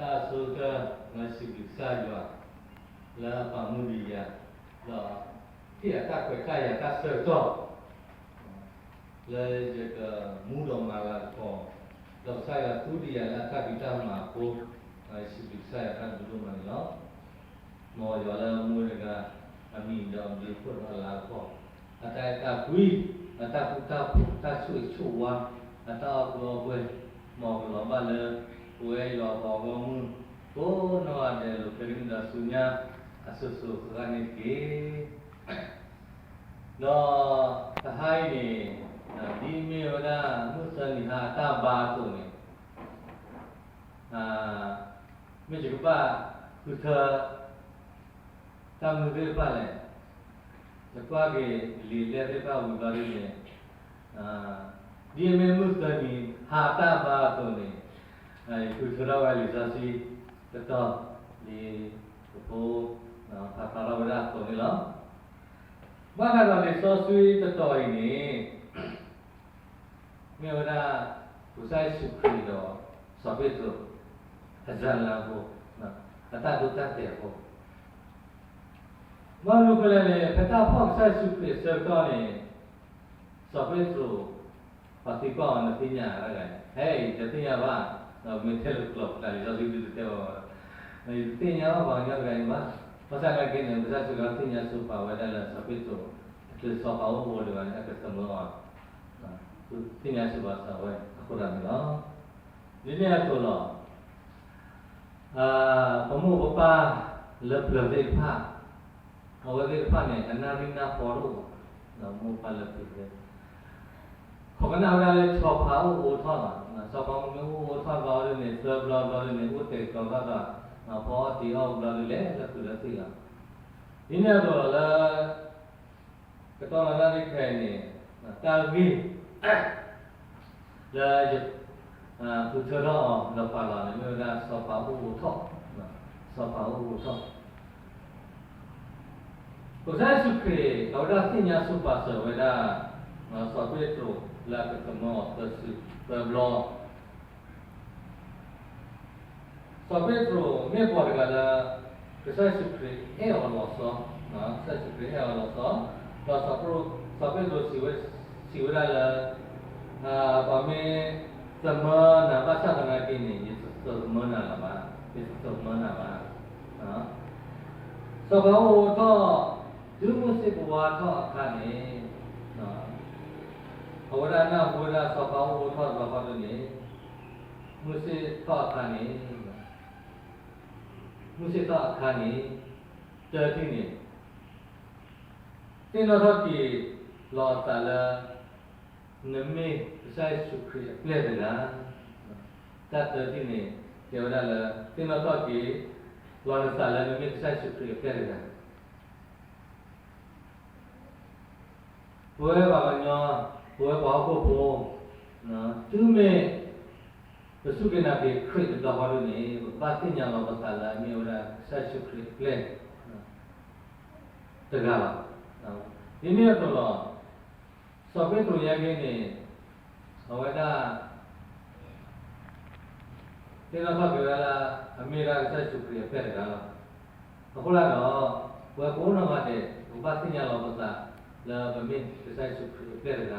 တၢ်ဆိကတၢၢ် စံးဘျုးကစၢ်ယွၤ လၢအပာ်မူဒံးယၤ ဒီး ဟ့ၣ်အတၢ်ခွဲးတၢ်ယာ်တၢ်ဆၢကတီၢ် လၢယကမူဒီးမၤလၤကပီၤ ဒီးကစၢ်ယွၤသူဒံးယၤလၢအတၢ်ဖံးတၢ်မၤအဃိ စံးဘျုးကစၢ်ယွၤတၢ်ဘျုးဒိၣ်မးန့ၣ်လီၤ. မ်ယွၤလၢမူတဂၤ အမံၤဒီးအဘျုးအဖှိၣ်ဒီးအလၤကပီၤ, အတၢ်အဲၣ်တၢ်ကွံ, အတၢ်ဃူတၢ်ဖိး, တၢ်ဆိၣ်ဂ့ၤဆိၣ်ဝါ, အတၢ်အီၣ်ကုၢ်အီၣ်ပှဲၤ, မ်ကလီၤဘၣ်လၢ ပဝဲယွၤအပှၤဂီၢ်မုၢ် ကိးနီၢ်ဂၤဒဲး လီၤဖဲန့ၣ်ဒီးဆူညါ အစိၤစိၤအဃၣ်ဃၣ်န့ၣ်တက့ၢ်. ဒီးတဟါအံၤန့ၣ် ဒ်မ့ၢ်ဝဲဒၣ်မုၢ်သၢနံၤဟါအတၢ်ဘါအသိးန့ၣ် မ့ၢ်ယကဘၣ်ဃုထၢ တၢ်မနုၤသ့ၣ်တဖၣ်လဲၣ်, ယကွၢ်က့ၤလံာ်လဲၢ်သ့ၣ်တဖၣ်ဝံၤဘျီဒ်န့ၣ် ဒ်အမ့ၢ်မုၢ်သၢနံၤဟါတၢ်ဘါအသိးန့ၣ် ယဃုထၢထီၣ်ဝဲလံာ်စီဆှံတတီၤ ဒ်ပဖိ ဖးဖျါထီၣ်ဝဲဒၣ်အသိးန့ၣ်လီၤ. ဘၣ်ဃးဒီးလံာ်စီဆှံတတီၤအံၤန့ၣ် မ့ၢ်ဝဲဒၣ် ကစၢ်ယ့ၣ်ၡူးခရံာ်ဒီးစီၤပ့းတရူး အစၢလၢအဃိ, အတၢ်ဒိတၢ်တဲာ်အဃိ, ဘၣ်မနုၤအဃိလဲၣ်န့ၣ် ဖဲတၢ်ဖီၣ်ကစၢ်ယ့ၣ်ၡူးခရံာ်အဆၢကတီၢ်န့ၣ် စီၤပ့းတရူး ပှၤသံကွၢ်အီၤ နသ့ၣ်ညါတဂၤအံၤ, ဟဲအံၤ တသ့ၣ်ညါဘၣ်, မ့ၢ်ထဲလၢပကျိာ်ပတၢ်လံာ်စီဆှံဒုးတတဲဘၣ်ဝဲ, ယတသ့ၣ်ညါဘၣ်ပှၤကညီတဂၤအံၤဘၣ်. ဘၣ်ဆၣ်နာ်က့န့ၣ် ကစၢ်ယ့ၣ်ၡူးခရံာ်သ့ၣ်ညါဆိပာ်ဝဲဒၣ်လၢစီၤပ့းတရူး တချုးစီၤပၤအိၣ်ဘူးတဂၤန့ၣ် အကသမၢအီၤ သ့ၣ်ညါဆိပာ်စၢၤဝဲအဃိသတးန့ၣ်လီၤ. ဒ်န့ၣ်အသိးလီၤ. ပမိၢ်ပပၢ်လၢပျၢၤသ့ၣ်တဖၣ် အဝဲသ့ၣ်တဖၣ်န့ၣ် အနၣ်ရံၣ်နၢ်ဖီတအိၣ်ဘၣ်, မိၢ်ပၢ်လၢပျၢၤသ့ၣ် ခိးကနၣ်ဝဲဒၣ်လၢ ဆီဖါအိၣ်အိထီၣ်လီၤ. ဆီဖါမ့ၢ်အိၣ်အိထီၣ်ဘျီဒ်န့ၣ် သၢဘျီဘျီဒ်န့ၣ် အိၣ်တဲာ်ကတီၤထီၣ်ဒီး ဖီအီၣ်တ့ၤအီၣ်ဘျီဒ်လဲၣ် လၢခုးလၢသံၣ်လီၤ. ဒ်န့ၣ်အသိးလီၤလၢ ကတီၢ်နၣ်ရံၣ်ခဲအံၤန့ၣ် တၢ်ဂ့ၢ် လၢ ဃုထၢထီၣ်အီၤဒီးပာ်လီၤန့ၣ် မ့ၢ်ဝဲဒၣ်ဆီဖါအိၣ်အိထီၣ်, ဆီဖါအိၣ်အိထီၣ် ကစၢ်ယ့ၣ်ၡူးခရံာ် အဝဲဒၣ်သ့ၣ်ညါဆိပာ်စၢၤဝဲဒၣ် စီၤပ့းတရူးလၢအကသမၢအီၤသၢစုသၢဘျီ, စီၤပ့းတရူးမ့ၢ်ပှၤတဂၤလၢ ကစၢ်ယ့ၣ်ၡူးခရံာ်အဲၣ်အီၤလီၤဆီ, ကစၢ်ယ့ၣ်ၡူးခရံာ်အဲၣ်အီၤလီၤဆီ, ဒီးစီၤပ့းတရူးစံးဝဲ, စံးဝဲဒၣ်လၢ ပှၤမ့ၢ်သမၢနၤဘၣ်ဆၣ်သနာ်က့န့ၣ် ယတသမၢနၤလၢၤဘၣ်, ယတသမၢနၤဘၣ်. စီၤပၤအိၣ်အိထီၣ် တုၤမုၢ်ဆ့ၣ်ပဝါထီၣ်အခါန့ၣ်, အဝဲဒၣ်နၢ်ဟူဝဲဒၣ်စီၤပၤအိၣ်အိထီၣ်တဘျီဃီဒ်န့ၣ်, မုၢ်ဆ့ၣ်ထီၣ်အခါန့ၣ်, မုၢ်ဆ့ၣ်ထီၣ်အခါန့ၣ်, တၢထံၣ်န့ၣ် သ့ၣ်နီၣ်ထီၣ်က့ၤလီၤအသးလၢ နမ့ၢ်ကစၢ်ယ့ၣ်ၡူးခရံာ်အပျဲၢ်တဂၤ, တၢ်တၢထံၣ်န့ၣ် တဲဝဲဒၣ်လၢ သ့ၣ်နီၣ်ထီၣ်က့ၤ လီၤနသးလၢနမ့ၢ်ကစၢ်ယ့ၣ်ၡူးခရံာ်အပျဲၢ်တဂၤ ပဝဲပှၤကညီ, ပဝဲပှၤဟီၣ်ခိၣ်ဖိ, တုၤမ့ၢ် ပစူၢ်က့ၤနာ်က့ၤခရံာ်တဘျီဃီဒ်န့ၣ် ပကဘၣ်သ့ၣ်ညါလီၤပသးလၢအမ့ၢ်ဝဲဒၣ်ကစၢ်ယ့ၣ်ၡူးခရံာ်အပျဲၢ်တဂၤလီၤ. ဒ်န့ၣ်အသိးလီၤ. စီၤပ့းတရူးညါက့န့ၣ် အဝဲဒၣ် သ့ၣ်နီၣ်ထီၣ်က့ၤဝဲဒၣ်လၢ အမ့ၢ်ဒၣ်ကစၢ်ယ့ၣ်ၡူးခရံာ်အပျဲၢ်တဂၤလီၤ. အဃိသတးဒီး ပဝဲကိးနီၢ်ဂၤဒဲး ပကဘၣ်သ့ၣ်ညါလီၤပသးလၢပမ့ၢ်ကစၢ်ယ့ၣ်ၡူးခရံာ်အပျဲၢ်တဂၤလီၤ.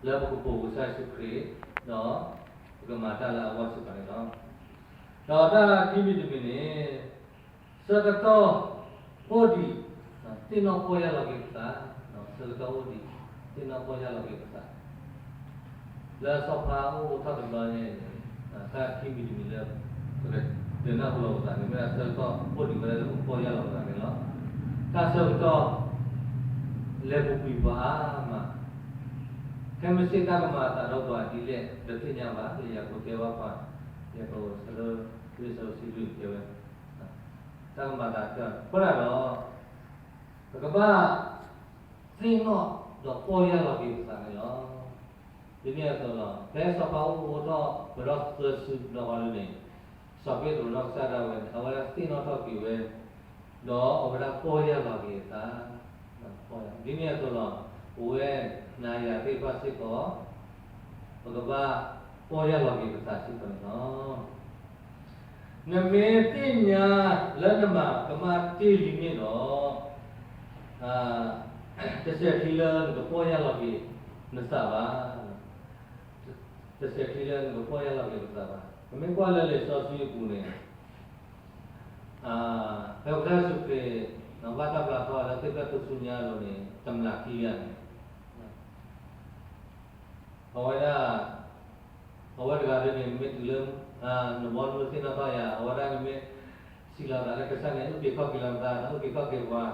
လၢပကပိာ်ကစၢ်ယ့ၣ်ၡူးခရံာ် ဒီး ပကမၤတၢ်လၢအဂီၢ်စ့ၢ်ကီးန့ၣ်လီၤ. ဒီးတၢ်ခံမံၤတမံၤန့ၣ် ဆၢကတီၢ်အိၣ်ဒံး သ့ၣ်နီၣ်ပီၢ်ယၢ်လီၤက့ၤပသး, ဆၢကတီၢ်အိၣ်ဒံး သ့ၣ်နီၣ်ပီၢ်ယၢ်လီၤက့ၤပသး လၢဆီဖါအိၣ်အိထီၣ်တဘျီန့ၣ်, တၢ်ခံမံၤတမံၤလၢ ပကဒုးနၢ်ဟူလီၤပသးန့ၣ် မ့ၢ်ဒၣ်ဆၢကတီၢ်အိၣ်ဒံးဝဲလၢပကပီၢ်ယၢ်လီၤပသးန့ၣ်လီၤ. တၢ်ဆၢကတီၢ် လဲၤပူၤကွံာ်ပှၤအါမး, ခဲမုၢ်ဆ့ၣ်တၢ်ကမၤအသးဒီးပှၤဒ်လဲၣ် တသ့ၣ်ညါဘၣ်, လၢယၤကိာ်တဲဘၣ်ပှၤ, ယၤကိာ်ဆၢဒိၣ် ဆၢဒိၣ်ဆံလွံၢ်တဲဝဲ တၢ်ကမၤသးတၢ်အဃိသတးဒီး ပကဘၣ်သ့ၣ်နီၣ်ဒီးပီၢ်ယၢ်လီၤက့ၤပသးန့ၣ်လီၤ. ဒ်န့ၣ်အသိးလီၤ. ဖဲဆီဖါအိၣ်အိထီၣ်ပဒီသၢစုတဘျီဃီဒ်န့ၣ်, စီၤပ့းတရူးနီၢ်ကစၢ်ဒၣ်ဝဲန့ၣ် အဝဲဒၣ်သ့ၣ်နီၣ်ထီၣ်က့ၤဝဲ, ဒီးအဝဲဒၣ်ပီၢ်ယၢ်လီၤက့ၤအသး, ဒ်န့ၣ်အသိးလီၤ. ပဝဲနၤယၤသ့ၣ်တဖၣ်စ့ၢ်ကီး ပကဘၣ်ပီၢ်ယၢ်လီၤက့ၤပသးစ့ၢ်ကီးန့ၣ်လီၤ. နမ့ၢ်သ့ၣ်ညါလၢနမၤကမၣ်တ့ၢ်လံန့ၣ်ဒီး, တစဲးခံလၢနကပီၢ်ယၢ်လီၤက့ၤနသးဘၣ်. တစဲးခံလၢနကပီၢ်ယၢ်လီၤက့ၤနသးဘၣ်. ပမ့ၢ်ကွၢ်လၢလံာ်စီဆှံအပူၤန့ၣ်, ဖဲပကစၢ်ယ့ၣ်ၡူးခရံာ် ဘၣ်တၢ်ပျၢ်ထီၣ်လၢသ့ၣ်ဖျၢၣ်ထူၣ်စုညါအလိၤန့ၣ် တမျးခံဂၤန့ၣ် အဝဲဒၣ်, အဝဲတဂၤဒ်န့ၣ် မ့ၢ်တုၤလၢ နဘီနမုၢ်သ့ၣ်နီၣ်ထီၣ်ယၤ အဝဲဒၣ်န့ၣ်မ့ၢ်စံးလီၤသးလၢကစၢ်န့ၣ် အုၣ်က့ၤခီၣ်က့ၤလီၤပသး အုၣ်က့ၤခီၣ်က့ၤပှၤ,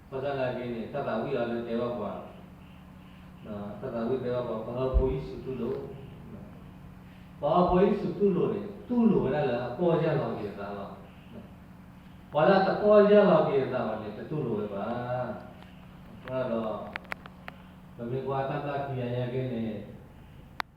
ဘၣ်ဆၣ်သနာ်က့န့ၣ် တၢ်သးဝံၣ်အီၤလၢတဲဘၣ်ပှၤ, တၢ်သးဝံၣ်တဲဘၣ်ပှၤ ပအၢဖိယ့ၣ်ၡူးတူၢ်လိာ်, ပအၢဖိယ့ၣ်ၡူးတူၢ်လိာ်န့ၣ် တူၢ်လိာ်ဝဲဒၣ်လၢအပီၢ်ယၢ်လီၤက့ၤအသးလီၤ. ပှၤလၢအတပီၢ်ယၢ်လီၤက့ၤအသးဘၣ်န့ၣ် တတူၢ်လိာ်ဝဲဘၣ်. ဒီး ပမ့ၢ်ကွၢ်တၢ်ဘၣ်ခံဂၤညါက့န့ၣ်